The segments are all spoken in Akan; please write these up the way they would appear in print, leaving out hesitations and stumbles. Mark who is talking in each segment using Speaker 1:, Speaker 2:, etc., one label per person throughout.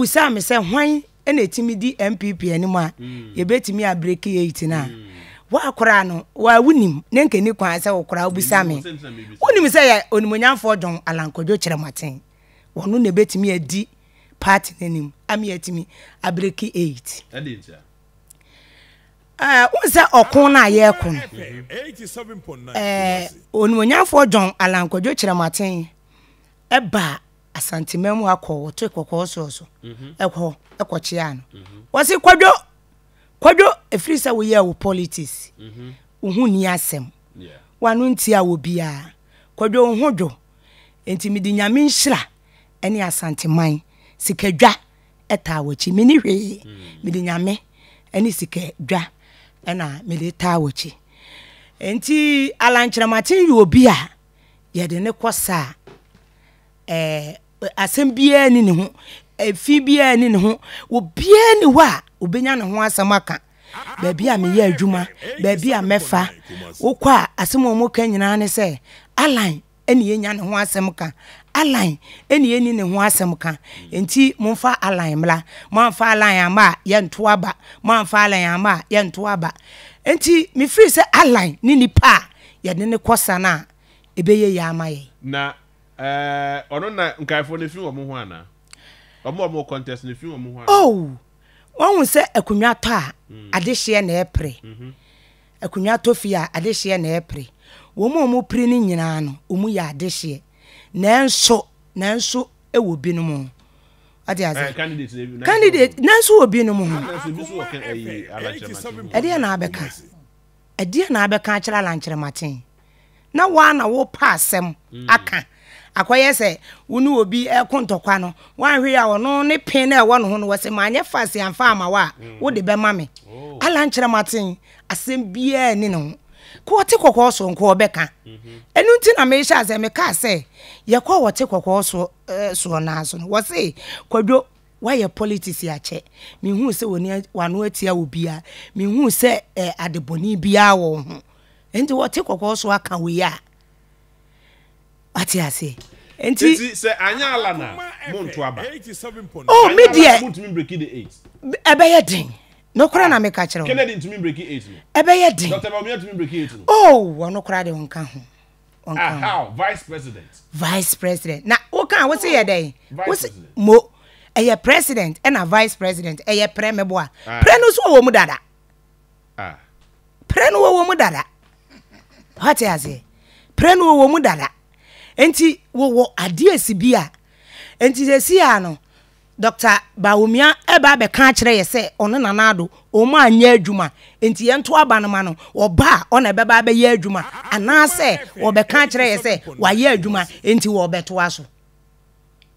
Speaker 1: Wobusaa me sɛ hwan na ɛtumi di NPP anim a yɛbɛtumi a break 8 no a, woakoraa no, wa wonim, ne nka ni kwan sɛ wokoraa wobisa me. Wonim sɛ yɛ Onimuonyamfoɔ John Allan Kwadwo Kyerematen, ɔno na ɛbɛtumi adi party no anim ama yɛatumi a break 8. Wohu sɛ ɔko no a yɛreko no, Onimuonyamfoɔ John Allan Kwadwo Kyerematen baa Asanteman mu ha kɔɔ wɔtoe kɔkɔɔ soɔ so ɛhɔ ɛkɔkyeaa no. Wɔse Kwadwo, Kwadwo ɛfiri sɛ woyɛɛ wo politics, wo ho nni asɛm, w'ano ntia wɔ biara, Kwadwo wo ho dwo, enti mede Nyame nhyira ɛne Asanteman sikadwa taa w'akyi. Menni hwee, mede Nyame ne sika dwa na mede taa w'akyi. Enti Allan Kyerematen yɛ obi a yɛde no kɔ sa a, ɛɛ, asɛm biara nni ne ho, efi biara nni ne ho, obiara nni hɔ a obenya ne ho asɛm aka. Baabi a meyɛ adwuma, baabi a mɛfa, wokɔ a asɛm a wɔka nyinaa ne sɛ Allan ɛne yɛnya ne ho asɛm ka. Allan ɛne yɛnni ne ho asɛm ka. Enti momfa Allan mmra. Moamfa Allan amma a, yɛnto aba. Moamfa Allan amma a, yɛnto aba. Enti mefiri sɛ Allan ne nipa a yɛde no kɔ sa no a, ɛbɛyɛ yie ama yɛn.
Speaker 2: Na eh, ɔno na nkaefoɔ no fi wɔn ho anaa? Wɔn a wɔwɔ contest no fi wɔn ho anaa?
Speaker 1: Oh, wɔahu sɛ akonnwa tɔ a, adehyeɛ na ɛpere. Akonnwa tɔ fie a, adehyeɛ na ɛpere. Wɔn a wɔpere no nyinaa no, wɔyɛ adehyeɛ. Nanso, nanso wɔ binom ho. Wate ase?
Speaker 2: Eh, candidate na ebi.
Speaker 1: Candidate, nanso wɔ binom ho.
Speaker 2: Nanso ebi nso wɔ ɛyi alankyerɛmaten ho.
Speaker 1: Ɛdeɛ na abɛka. Ɛdeɛn na abɛka akyerɛ Alan Kyerematen? Na wo ara na worepɛ asɛm aka. Akɔyɛ sɛ wo ne obi reko ntɔkwa no, woanhwɛ yie a ɔno ne pen no a ɛwɔ ne ho no, wɔse manyɛ fast amfa amma wo a, wode bɛma me. Alan Kyerematen, asɛm biara nni ne ho. Ka ɔte kɔkɔɔ soɔ nka ɔbɛka. Ɛno nti na mehyɛ aseɛ mekaa sɛ yɛkɔ ɔte kɔkɔɔ soɔ no ara so no, wɔse Kwadwo, Woayɛ politics akyɛ. Menhuu sɛ w'ani w'ano atia obiara. Menhuu sɛ eh, ade bɔne biara wɔ wo ho. Enti wɔte kɔkɔɔ so aka wei a, wate aseɛ. Enti.
Speaker 2: Enti sɛ anyɛ Alan a, monto aba.
Speaker 1: Oh, me
Speaker 2: Anyɛ Alan a,
Speaker 1: deɛ.
Speaker 2: montumi mbreki the 8.
Speaker 1: Ɛbɛyɛ den. Nokorɛ na meka kyerɛ wo.
Speaker 2: Kennedy ntumi mbreki 8 no.
Speaker 1: Ɛbɛyɛ den.
Speaker 2: Dr. Bawumia ntumi mbreki 8 no.
Speaker 1: Oh, ɔno koraa deɛ ɔnka ho.
Speaker 2: Ah, how? Vice president.
Speaker 1: Vice president. Na wo kan wo se yɛ dɛn? Wo se mo ɛyɛ president ɛna vice president ɛyɛ prɛ meboa. Ah. Prɛ no so wɔ mu dada. Ah. Prɛ no wɔ mu dada. Wate aseɛ? Prɛ no wɔ mu dada. Nti wɔwɔ adeɛ si bi a. Nti sɛ si a no Doctor Bawumia ɛba abɛka akyerɛ yɛ sɛ ɔno Nana Addo ɔmo anyɛ adwuma nti yɛnto aba no ma no, ɔba a ɔna ɛbɛba abɛyɛ adwuma anaasɛ ɔbɛka akyerɛ yɛ sɛ wayɛ adwuma nti wɔbɛtoa so.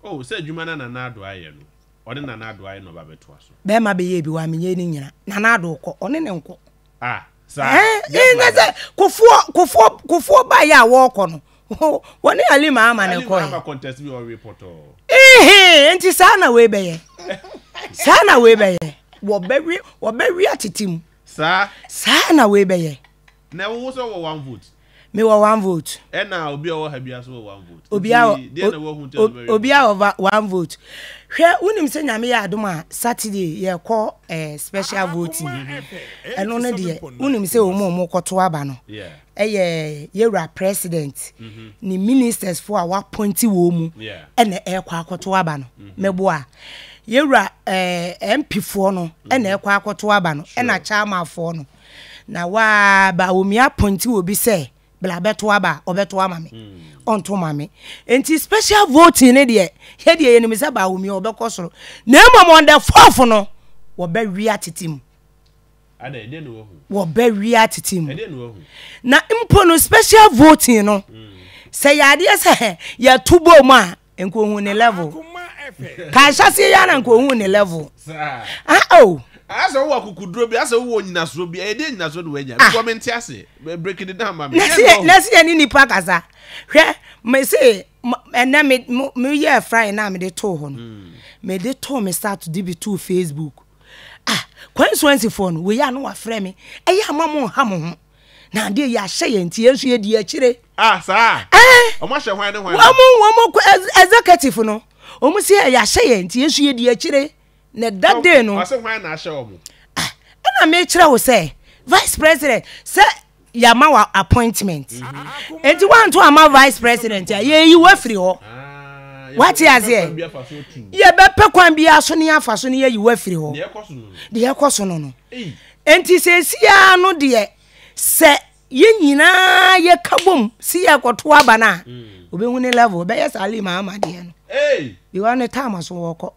Speaker 2: Oh, sɛ adwuma na Nana Addo ayɛ no, ɔne Nana Addo ayɛ na ɔba abɛtoa so.
Speaker 1: Bɛɛma bɛyɛɛ bi wamenyɛ ne nyina, Nana Addo kɔ, ɔne ne nkɔ.
Speaker 2: Ah, saa,
Speaker 1: just like that. Kofoɔ, kofoɔ, kofoɔ baeɛ a wɔrekɔ no, wɔne Halima ama na ɛkɔɛ.
Speaker 2: Halima ama contest bi ɔwe pɔtɔɔ.
Speaker 1: Ehe, nti saa na wei bɛyɛ. Saa na wei bɛyɛ. Wɔbɛwe, wɔbɛwe atete mu.
Speaker 2: Saa.
Speaker 1: Saa na wei bɛyɛ.
Speaker 2: Na ɛwɔ sɛ wɔ one vote.
Speaker 1: Me wɔ one vote.
Speaker 2: Ɛna obi a ɔwɔ ha biara so wɔ one vote.
Speaker 1: Obi a obi a ɔwɔ one vote. Hwɛ, wonim sɛ Nyame yɛ adom a Saturday yɛkɔ eh, special voting. Ɛno no deɛ, wonim sɛ wɔn a wɔkɔto aba no. Ɛyɛ yɛwura president ne ministers fo a wɔapɔnti wɔn mu ɛna ɛrekɔ akɔto aba no. Mɛboa. Yɛwura eh, MP foɔ no ɛna ɛkɔ akɔto aba no ɛna chairman foɔ no. Na waa Bawumia appointi obi sɛ bla bɛto aba a ɔbɛto ama me ɔnto ma me nti special voting ne deɛ yɛ deɛ yɛnim sɛ Bawumia ɔbɛkɔ soro na mmom on the fourth no wɔbɛwe atete mu wɔbɛwe atete mu na mpo no special voting no sɛ yɛ adeɛ sɛ yɛto bɔ mu a nka ohun ne level ka ahyɛseɛ yi ara nka ohun ne level ah oh.
Speaker 2: Asɛ wowɔ akukuduro bi asɛ wowɔ nyinasoɔ bi ɛyɛ deɛ nyinasoɔ de wanya ah. because mente ase break it down ma me.
Speaker 1: Nɛsi yɛ ne nipa kasa hwɛ me se ɛnɛ me me yɛ fry na me de too hɔ no mm. me de too me start de bi too Facebook ah kwansuansifoɔ no wei a no wafrɛ me ɛyɛ ama mo nha mo ho. Na adeɛ yi ahyɛ yɛn nti yɛn nso yɛdi akyire.
Speaker 2: Ah saa.
Speaker 1: Ɛɛ.
Speaker 2: Wɔn ahyɛ hwan ne hwan.
Speaker 1: Wɔn wɔn executive no. Wɔn si yɛ yɛahyɛ yɛn nti yɛn nso yɛdi akyire. Na that day no.
Speaker 2: Ɔsɛ hwan na ahyɛ wɔn?
Speaker 1: Ah, ɛna mekyerɛ wo sɛ vice president sɛ yɛama wa appointment. Mhm. Nti wanto ama vice president a yɛyi wo afiri hɔ.
Speaker 2: Ah,
Speaker 1: Wate aseɛ? Yɛbɛpɛ kwan bi aso ne afa so ne yɛyi wo afiri hɔ. Deɛ ɛkɔ so no no. Nti sɛ esiaa no deɛ sɛ yɛn nyinaa yɛka bom si yɛkɔto aba no a obɛhu ne level bɛyɛ saa lima ama deɛ no. Because ne time so wɔkɔ.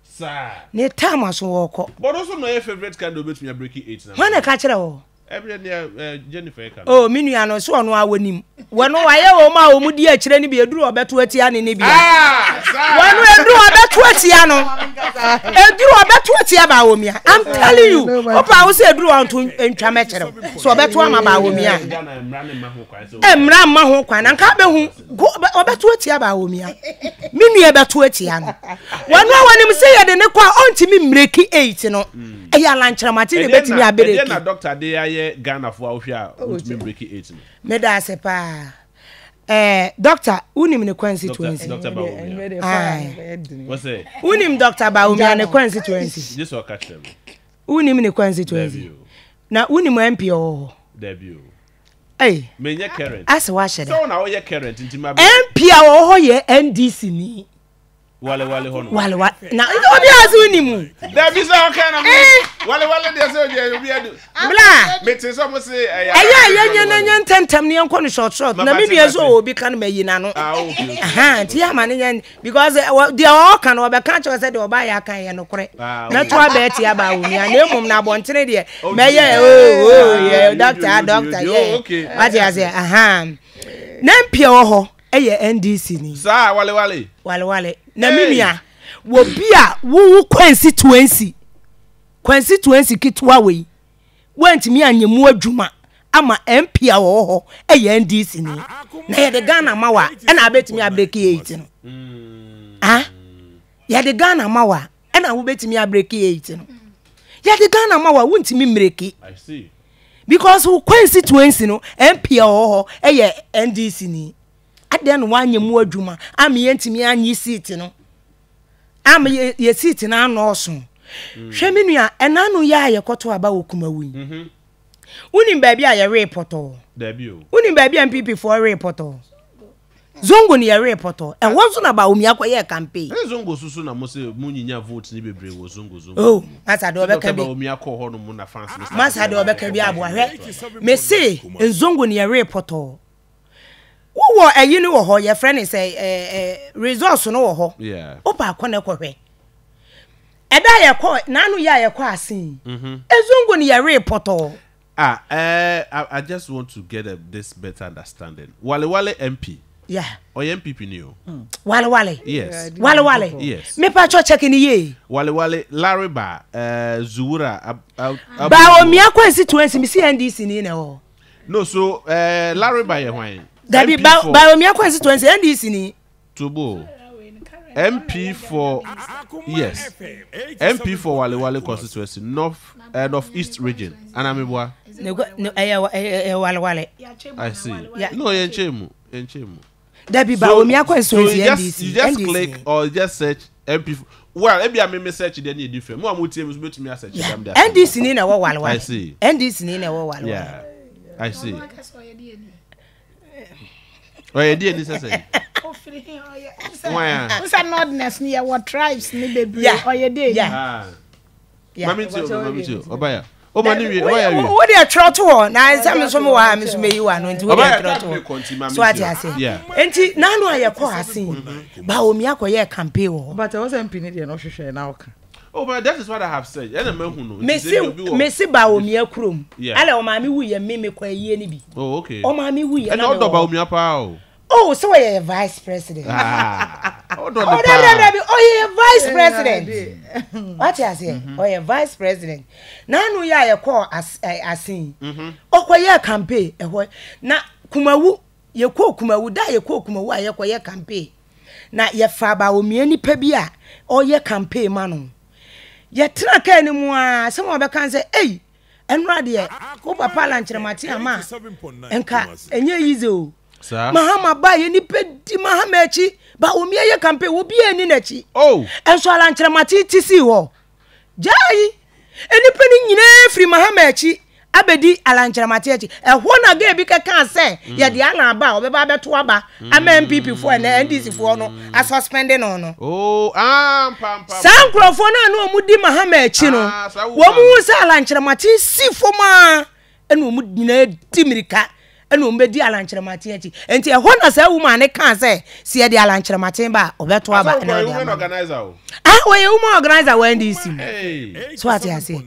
Speaker 2: Saa.
Speaker 1: Ne time aso wɔkɔ.
Speaker 2: But also na ɔyɛ favourite candidate obetumi abreaki 8 na.
Speaker 1: Hwan na ɛka kyerɛ wo?
Speaker 2: Ɛbɛ nea eh, Jennifer ɛka no.
Speaker 1: Oh, me nua no, so ɔno a wɔnim. Wɔno wayɛ wɔn a wɔn di akyire no bi eduru ɔbɛto atia ne ne bia.
Speaker 2: Ah, saa.
Speaker 1: Wɔno eduru ɔbɛto atia no. Eduru ɔbɛto atia Bawumia. I'm telling you. Opa wo sɛ eduru ɔnto ntwa mɛkyerɛ. So ɔbɛto ama Bawumia.
Speaker 2: Ghana mmara ne mma ho kwan sɛ.
Speaker 1: Mmara mma ho kwan na nka bɛhu. Go ɔbɛto atia Bawumia. Me nua bɛto atia no. Wɔn a wɔnim sɛ yɛde ne kɔ a ɔntumi mmireki 8 no. Ɛyɛ alankyerɛmate na ebetumi abereki.
Speaker 2: Ɛdeɛ na doctor de ayɛ Ghana fo a wohwɛ a wontumi mmireki 8 no.
Speaker 1: Meda ase paa. Eh, doctor, wonim ne constituency?
Speaker 2: Doctor Bawumia.
Speaker 1: Aye. Wonim Doctor Bawumia ne constituency?
Speaker 2: Gye sɛ ɔka kyerɛ me.
Speaker 1: Wonim ne constituency? Na wonim MP ɔwɔ hɔ?
Speaker 2: Dabi o.
Speaker 1: Ei.
Speaker 2: Menyɛ current.
Speaker 1: Ase wahyɛ da.
Speaker 2: Sɛ wo na woyɛ current nti ma.
Speaker 1: MP a ɔwɔ hɔ yɛ NDC ni.
Speaker 2: Wale wale hɔ no.
Speaker 1: Wale wale na obi a ase ni mu.
Speaker 2: Dabi sɛ ɔka na mo. Wale wale deɛ sɛ obi obi adu.
Speaker 1: Bla.
Speaker 2: Mete sɛ mo se ɛyɛ.
Speaker 1: Ɛyɛ a yɛnyɛ na nyɛ ntɛntɛm ne yɛnkɔ no short short na me nua sɛ obi ka no ma yi n'ano.
Speaker 2: Ah okay.
Speaker 1: Aha nti yɛ ama ne nyɛ because deɛ ɔka no ɔbɛka kyerɛ sɛ deɛ ɔba yɛ aka yɛ nokorɛ. Mɛto aba atia aba awomia na mmom na abɔntene deɛ mɛyɛ oh oh yɛ doctor doctor yɛ. Wate ase aha. Na mpia wɔ hɔ. Ɛyɛ NDC ni.
Speaker 2: Saa wale wale.
Speaker 1: Wale wale. Na me nua, wɔ bi a wowo constituency, constituency ketewa wei, woantumi anyɛ mu adwuma ama MP a wɔwɔ hɔ ɛyɛ NDC ni. Na yɛde Ghana ma wa, ɛna abɛtumi abreki 8 no. Ah, yɛde Ghana ma wa, ɛna wobɛtumi abreki 8 no. Yɛde Ghana ma wa, wontumi mbreki.
Speaker 2: I see.
Speaker 1: Because wo constituency no MP a ɔwɔ hɔ yɛ NDC ni. Adɛn na wanyɛ mu adwuma ama yɛntumi anyi seat no? Ama yɛ yɛ seat no anɔɔso. Mm. Hwɛ me nua, ɛna no yɛ a yɛkɔto aba wɔ Kumawu yi. Mm-hmm. Wonim baabi a yɛwee pɔtɔɔ?
Speaker 2: Dabi o.
Speaker 1: Wonim baabi a NPP foɔ wee pɔtɔɔ? Zongo no yɛwee pɔtɔ. Ɛhɔ nso na Bawumia kɔyɛɛ campaign.
Speaker 2: Ɛne Zongo so so na mo se mo nyinya vote ne bebree wɔ Zongo Zongo.
Speaker 1: Oh, masa de ɔbɛka bi.
Speaker 2: Bawumia kɔɔ hɔ nom na fans no.
Speaker 1: Masa de ɔbɛka bi aboa hwɛ. Me se Nzongo no yɛwee pɔtɔ. Wowɔ ɛyi no wɔ hɔ yɛfrɛ ne sɛ ɛɛ ɛɛ results no wɔ hɔ.
Speaker 2: Yeah.
Speaker 1: Wopɛ akɔ na ɛkɔhwɛ. Ɛda a yɛkɔ n'ano yɛ a yɛkɔ asen. Mm-hmm. Zongo no yɛwee pɔtɔ.
Speaker 2: Ah eh I I just want to get a this better understanding Wale Wale MP
Speaker 1: Yeah.
Speaker 2: ɔyɛ NPP ni o.
Speaker 1: Wale Wale.
Speaker 2: Yes.
Speaker 1: Wale Wale.
Speaker 2: Yes.
Speaker 1: Me pa cho check ni yie.
Speaker 2: Wale Wale Lariba eh Zuwura ab ab
Speaker 1: Ba Omia constituency me si NDC ni na ɛwɔ.
Speaker 2: No so eh Lariba yɛ hwan?
Speaker 1: Dabi ba ba Omia constituency NDC ni.
Speaker 2: Tobo MP for yes MP for Wale Wale constituency North uh, North East region Anamibwa.
Speaker 1: Ɛyɛ Wale Wale.
Speaker 2: I see. Yeah. No, yɛn mu, yɛn mu.
Speaker 1: Dabi ba omi constituency
Speaker 2: so you
Speaker 1: NDC.
Speaker 2: Just, you just
Speaker 1: NDC.
Speaker 2: click or just search MP. Well, ebi a me search deɛ ne yɛ different. Mo a mo tie mi so betumi a search dam de.
Speaker 1: NDC ni na ɛwɔ Wale Wale.
Speaker 2: I see.
Speaker 1: NDC ni na ɛwɔ Wale Wale.
Speaker 2: Yeah. I see. Ɔyɛ deɛ ni sɛ sɛ.
Speaker 3: Ofiri hin ɔyɛ. Nsa nordness ni yɛ wɔ tribes ni bebree ɔyɛ deɛ ni.
Speaker 2: Ah. Mami ti o mami ti o ɔbaya. O ma ni wie ɔbaya wie.
Speaker 1: Wo deɛ twerɛ to hɔ na sɛ mi nso mi wɔ ha mi nso mi yi wa no nti wo deɛ twerɛ to hɔ so ate ase. Nti n'ano a yɛ kɔ ase yi ba omi akɔ yɛ campaign wɔ hɔ.
Speaker 4: But ɛwɔ sɛ mpini deɛ na ɔhwehwɛ na ɔka.
Speaker 2: Oh, but that is what I have said. Ɛna ma hu no.
Speaker 1: Mesi mesi Bawumia kurom. Yeah. Ala ɔmaame wu yɛ me mekɔ ayie ni bi.
Speaker 2: Oh, okay.
Speaker 1: Ɔmaame wu yɛ
Speaker 2: na me. Ɛna ɔdɔ Bawumia paa o.
Speaker 1: Oh, so ɔyɛ vice president.
Speaker 2: Ah. Ɔdɔ ne paa.
Speaker 1: Ɔdɔ dabi ɔyɛ vice president. Wate aseɛ? Mm-hmm. Ɔyɛ vice president. N'ano yɛ a yɛkɔɔ asen. Mm-hmm. Ɔkɔ yɛ campaign ɛhɔ na Kumawu yɛkɔɔ Kumawu da a yɛkɔɔ Kumawu a yɛkɔ yɛ campaign. Na yɛfaa Bawumia nipa bi a ɔyɛ campaign ma no. Yɛtena kaa no mu ara, asɛm a ɔbɛka ne sɛ, Ei, ɛnora deɛ, wo papa Alan Kyerematen ama a, nka ɛnyɛ easy o.
Speaker 2: Saa.
Speaker 1: Mahama baeɛ, nipa di Mahama akyi. Bawumia yɛ campaign obiara nni n'akyi. Oh. Ɛnso Alan Kyerematen ti sii hɔ. Gyae. Nnipa no nyinaa firi Mahama akyi abɛdi Alan Kyerematen akyi. Ɛhɔ na gay bi kɛkaa sɛ mm. yɛde Alan aba a ɔbɛba abɛto aba ama NPP foɔ ɛnɛ NDC foɔ no asuspende no no.
Speaker 2: Oh, ah, mpa, mpa,
Speaker 1: Saa nkurɔfoɔ no a na wɔn di Mahama akyi no, ah, wɔn hu sɛ Alan Kyerematen si fam a ɛna wɔn nyinaa di mmirika ɛna wɔn bɛdi Alan Kyerematen akyi. Nti ɛhɔ na saa woman no kaa sɛ si yɛde Alan Kyerematen ba a ɔbɛto aba ɛna ɔde ama. Ah, wɔyɛ woman organizer wɔ NDC mu. So ate aseɛ.